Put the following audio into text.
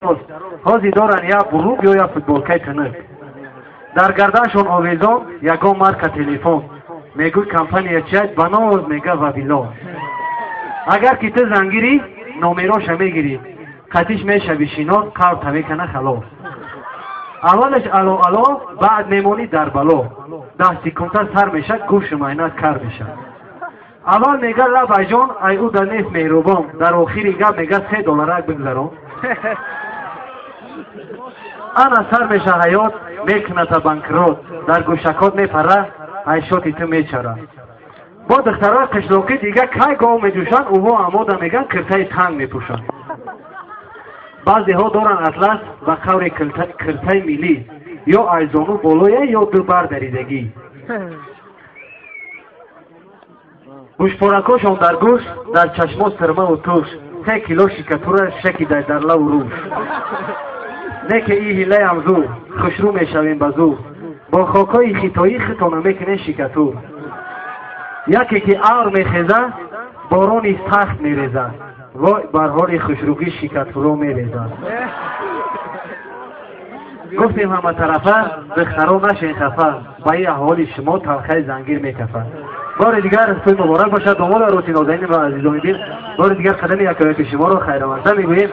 Ҳозир доранд як бурук ё як футболкаи тинук. Дар гарданшон овезон ягон марка телефон. Мегӯй компания чият, ба ноз мега Вавилон. Агар ки ту зангирӣ, номероша мегирӣ. Қатиш мешави шинос, қалб мекана халос. Аввалаш ало ало, баъд мемонӣ дар бало. 10 секунда сар мешад, гӯшу майнат кар мешад. Аввал мега лабайҷон, ай ӯ да нест меҳрубон. Дар охири гап мега 3 долларак бигзарон. Ана сар меша ҳаёт, мекуната банкрот. Дар гӯшакот мепара, айшоти ту мечара. Бо духтарои қишлоқӣ дига кай гов меҷӯшанд, ӯҳо амода меган киртаи танг мепӯшанд. Баъзеҳо доранд атлас ва қаври киртаи миллӣ, ё айзону болоя, ё ду бар даридагӣ. Гӯшпоракошон дар гӯш, дар чашмо сирмаву туш, 3 кило шикатура шакидай дар лаву рӯш. Не ки и ҳилаям зур, хушрӯ мешавем ба зур. Бо хокҳои хитоӣ хитона мекунем шикатур. Яке ки авр мехеза, борони сахт мереза. Вой бар ҳоли хушрӯгӣ шикатуро мереза. Гуфтем ҳаматарафа, духтаро нашен хафа, ба ин аҳволи шумо талхаи зангир мекафад. Бори дигар тӯй муборак бошад, домоду арӯси нозанин ва азизони дил. Бори дигар қадами якояки шуморо хайрамазда мегӯем.